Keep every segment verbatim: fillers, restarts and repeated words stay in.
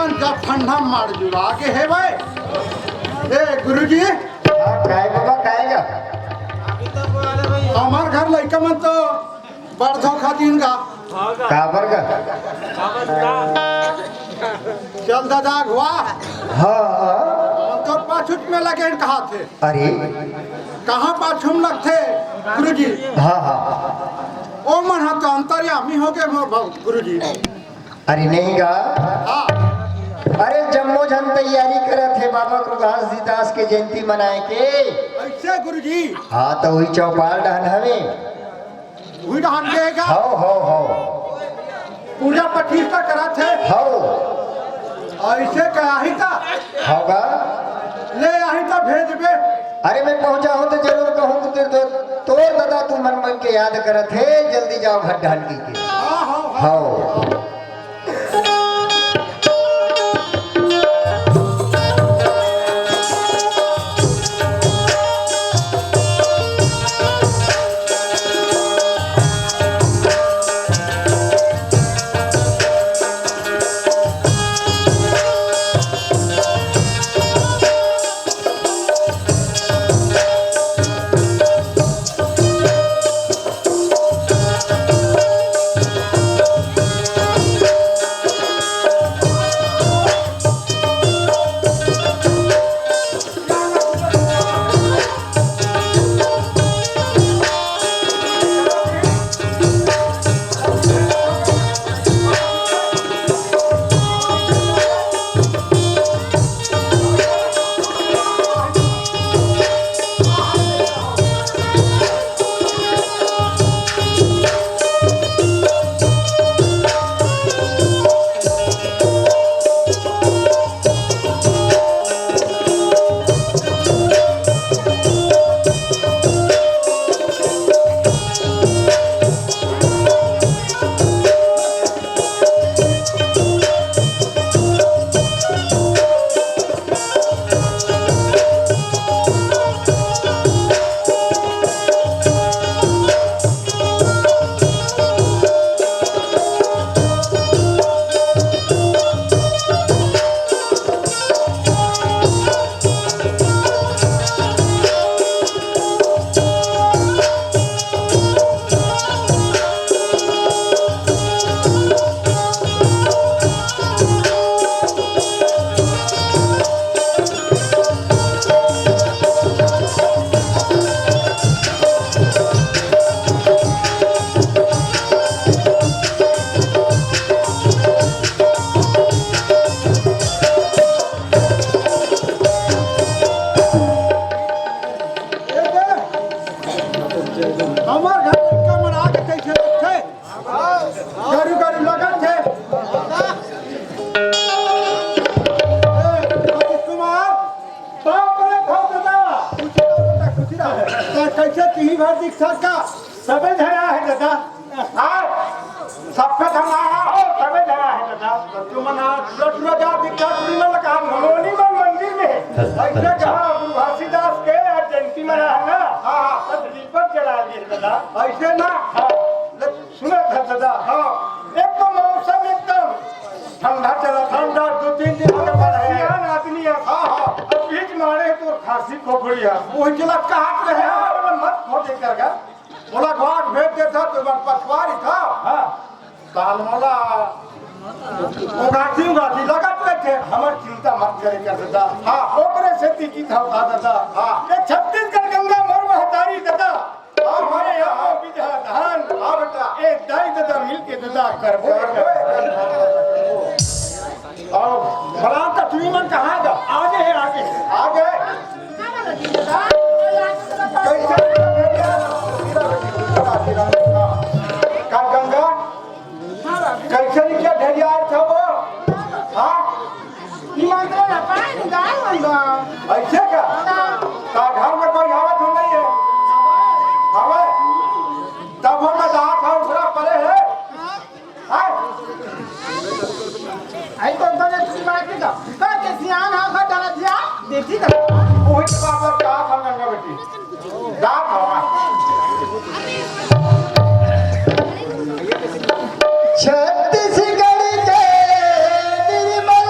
जब ठंडा मार जुड़ा के हे भाई। ए गुरुजी, हाँ, काय बाबा, काय गा? हमर घर लइका मन तो बड़ धोखा दिन गा। काबर गा? चल दादा अगुआ। हाँ। तो पाछुच में लगे कहा थे। अरे। कहाँ पाछू में लगथे गुरुजी? हाँ, हाँ। ओ मन हा तो अंतर्यामी हो गए मोर बाबू गुरुजी। अरे नहीं गा। हाँ। अरे जम्मो झन तैयारी करत हे बाबा गुरु घासीदास के जयंती मनाए के। ऐसे गुरुजी? हाँ, तो वही चौपाल डहन हवे। वही डहन के गा? हौ, हौ, हौ। पूजा प्रतिष्ठा करत हे? हौ। ऐसे का आही का? हौ गा। ले आही का भेजबे? अरे मैं पहुंचा हूं तो जरूर कहूं कि तोर, तोर दादा तू मन मन के याद करत हे, जल्दी जाओ घर डहन की के। हाँ, हाँ, हाँ। हौ। हमर घर लइका मन आके कइसे रखथे? गारू गारू लगत हे। ए, आशीष कुमार, बाप रे बाप दादा। खुशी रह बेटा, खुशी रह। त कइसे तिही भर दिखत का? सबे झन आहे दादा। हाँ, सबके झन आहे हो, सबे झन आहे दादा। तुमन आज टूरा टूरा जात दिखत, तुमन ला कहा नोनी मन मंदिर में। अइसे कहा गुरु घासीदास के जयंती मना हे ना? हाँ, हाँ। तब दीपक जला लिए दादा। अइसे ना? हाँ। ले, सुनत हस दादा? हाँ। एक तो मौसम एकदम ठंडा चलत हे। ठंडा, दू तीन दिन से बढ़ हे। सियान आदमी हे। हाँ, हाँ। अब बीच मारे तो खांसी खोखड़ी हे। वही चलत कहत रहे, हाँ, बोले, मत खोटे कर गा। मोला घाट भेज देता तो मैं पछवारी था। हाँ। ताल मोला उगासी, उगासी लगत रहिथे। हमर चिंता मत करे कर दादा। हाँ। ओकरे सेती किथंव का दादा। हाँ। ये छत्तीसगढ़ गंगा मोर महतारी दादा। हाँ, हाँ, मैं यहाँ बिजहा धान। हाँ, बेटा। ए दाई दादा मिलके दादा करबो। करबो, करबो। अउ बलराम का तुमन कहाँ हे गा? आगे हे, आगे। आगे। कइसे? का गंगा? कइसे निकले ढेरिया आय था वो? हाँ? निमंत्रण अपन गाय मन गा। अइसे का? हाँ। का घर में कोई आवत हो नहीं हे? हवे? तब हम बता था, उखरा परे हे। हाँ। आई तो तने तू बात की तो। का के सियान हा घर डाला दिया, देखी तो। वही तो बात का था गंगा बेटी। रात हवा। छत्तीसगढ़ के निर्मल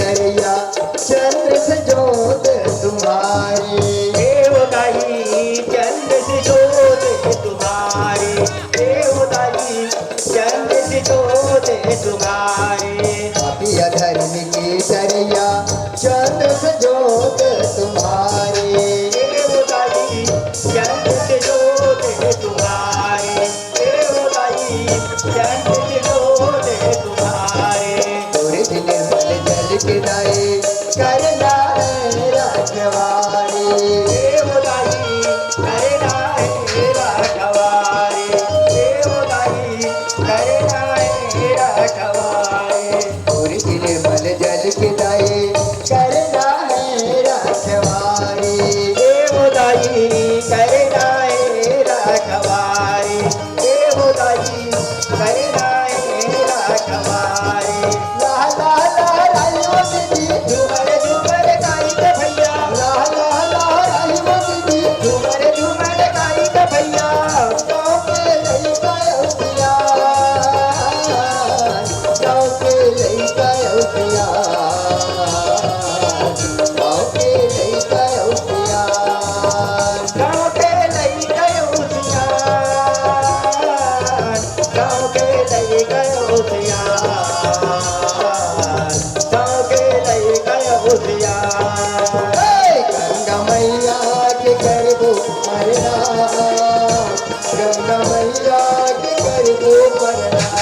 दरिया चंद्र से जोत तुम्हारी। हे ओ दाई, चंद्र से जोत तुम्हारी। हे ओ दाई, चंद्र से जोत तुम्हारी। पापी अधर्म की दरिया चंद्र से जोत तुम्हारी। हे ओ दाई, चंद्र से जोत तुम्हारी। हे ओ दाई, चंद्र से जोत तुम्हारी। सूरज निर्मल जल के दाई, करना है रखवारी। हे ओ दाई, करना है रखवारी। हे ओ दाई, करना है रखवारी। सूरज निर्मल जल के दाई, करना है रखवारी। हे ओ दाई, करना है रखवारी। हे ओ दाई, करना है रखवारी। ला, ला, ला, राजवंश जी, झूमर, झूमर गाई के भैया। ला, ला, ला, राजवंश जी, झूमर, झूमर गाई के भैया। गाँव के लइका अउतिया, गाँव के लइका अउतिया, गाँव के लइका अउतिया, गाँव के लइका अउतिया, गाँव के लइका अउतिया, गाँव के लइका अउतिया। हे गंगा मैया के करबो अरदास, गंगा मैया के करबो अरदास।